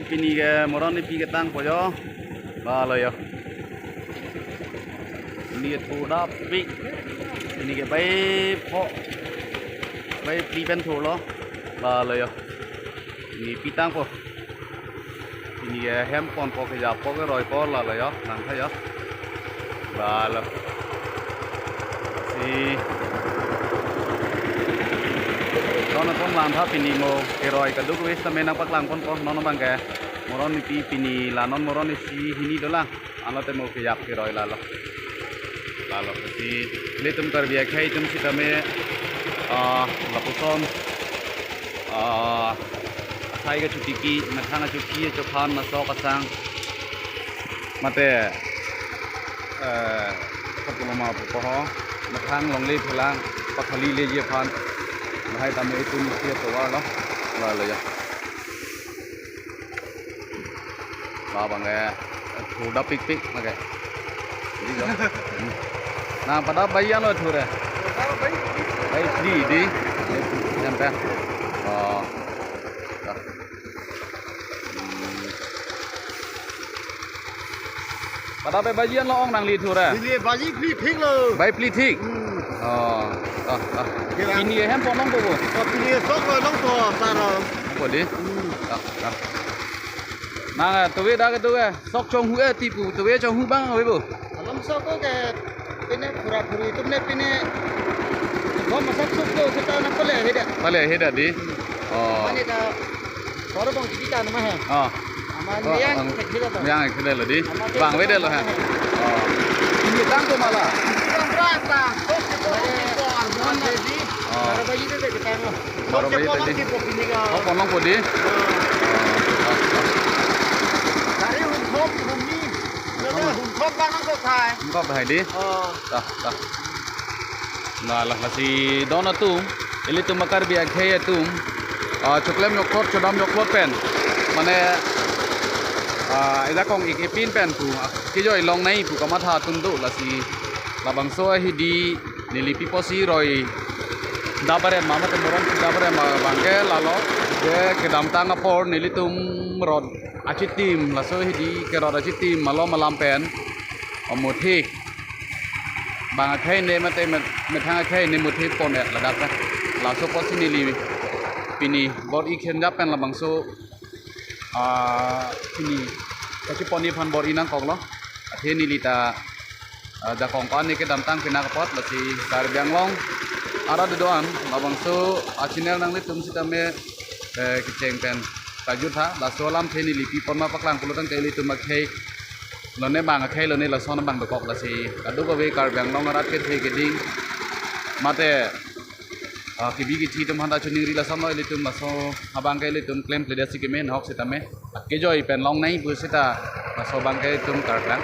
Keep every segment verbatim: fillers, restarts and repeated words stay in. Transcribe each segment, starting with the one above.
Pini ke moron nipi ketangpo jo. Lalo jo. Pini ke thurdapik. Pini ke bai pho. Bai phli pen thurlo. Lalo jo. Pini nipi tangpo. Pini ke hem ponpo, kejappo, keroipo, lalo jo. Nangkha jo. Lalo. Si. Non atum langtha pini mo keroi kadokave sitame nangpaklang ponpo, non abang ke. Moron nipi pini la non moron isi hini dolang. Anlote mo kejap keroi lalo. Lalo si ilitum Karbi akhei atum sitame, ah, lapuson, ah, asai kachotiki, methang achoki, chophan, asok asang. Mate, eh, kopulo ma pupo ho, methang longle phelang, pakhali leji aphan. Lahai tame itum isi atovar lo, lalo jo. Labang ke, thurdapikpik lake. Jadi jo. Hmm. Nangpadap bai an lo thur e. Bai phli dei. Yang pen. Oh. Hmm. Padap bai bai an lo ong nangli thur e. Pini bai phli thik lo. Bai phli thik. Hmm. Oh. Ah, ah. Kira. Pini hem pon longpo bo. Oh, pini sok lo longpo sar lo. Longpo dei. Hmm. Ah, ah. Nang, eh, tove dak tove, sok chonghu e ti pu, tove chonghu abang ave bo. Alam sok ko ke pine phura phuri atum ne pine. Bom masak sok do seta na pale heda. Pale heda dei. Oh. Mane ta sor bong kita nama he. Oh. Ama Oh, yang ang- thek heda to. Yang thek heda lo dei. Ama Bang thek vedetlo he. Heda. Oh. Ini tangko ma la. Yang berasa. Sok ke bom Mane, kita. Mane. Oh. Baru bagi tu kita. Baru bagi tadi. Oh, pon longpo dei. Dari hum thom hum ni. Dari hum thom bang ko khai. Hum thom hai dei. Oh. Tah, tah. Lalo, lasi don atum, ilitum Karbi akhei atum, ah, choklem jokthot, chodam jokthot pen. Mane, ah, ida kong ik ipin pen pu, ah, kejoi longnei pu kamatha atum do, lasi labangso ahidi neli pipo si roi dap-aren ma mate moron si dap-aren ma abang ke lalo, je kedamtang apor nelitum rot achitim, laso hidi kerot achitim malom alam pen, o muthe. Bang akhei ne mate met-, methang akhei ne muthe pon-et ladak ta. Laso apotsi neli pini bor-i khenjap pen labangso, ah, pini kachiponji aphan bor-i nangkoklo. Athe neli ta, ah, jakong ko-an ne kedamtang pinak apot, lasi Karbi Anglong arat do-an labangso a-channel nanglitum sitame, eh, kecheng pen kajut tha, laso alamthe neli pi pon ma paklang pulo tangte ilitum akhei lone bang akhei lone lason abang dokok, lasi kadokave Karbi Anglong arat kethe keding mate, ah, kebi kethe atum aphanta choningri lason lo ilitum, laso abang ke ilitum klemkledet si keme nahok sitame. Kejoi pen longnei pu seta laso abang ke itum karklang.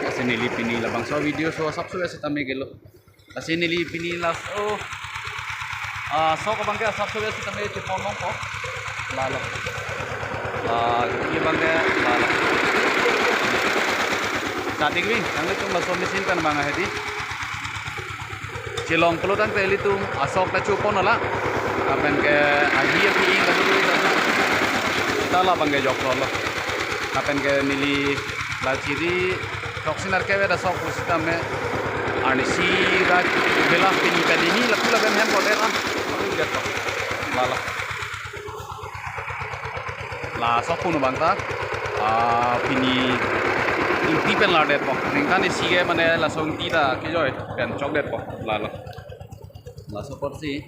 Lasi neli pini labangso video so asapso sitame kelo. Lasi neli pini laso, ah, sok abang ke asapso sitame chepon longpo. Lalo. Ah, neli abang ke lalo. Chatting ring, nanglitum laso machine pen abang hedi. Chelong pulo tangte ilitum asok ta chopon la. Lapen ke ahi api ing kadu kadu kadu. Ta labang ke joklo lo. Lapen ke neli la chiri throksi nerkep asok pusitame arnisi rat bela pini pen ini lapu lapen hem kote la. Lalo. Laso punu abang ta, ah, pini ingti pen lardetpo. Ningkan isi ke mane laso ingti ta kejoi pen chokdetpo. Lalo. Laso apotsi.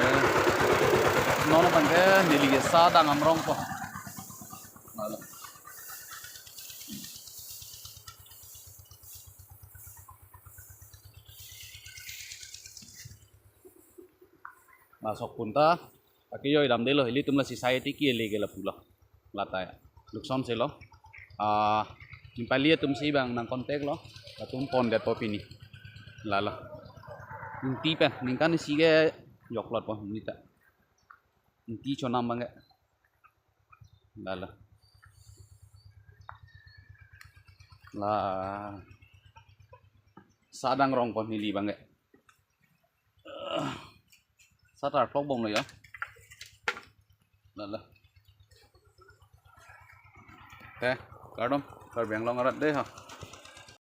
Eh, non abang ke neli ke sa dang amrongpo. Lalo. Laso pun ta, ta kejoi damdelo, ilitum lasi sai tiki ele ke lapulo. Lata ya. Lukson selo. Ah, nimpali atum si abang nang contact lo. Latum pondetpo pini. Lalo. Ingti pen, ningkan isi ke joklotpo nita. Ingti chonam abang ke. Lalo. La. Sa dang rongpo neli abang ke. Sat arplok bomlo ya. Lala. Te, kardom, Karbi Anglong arat dei ha.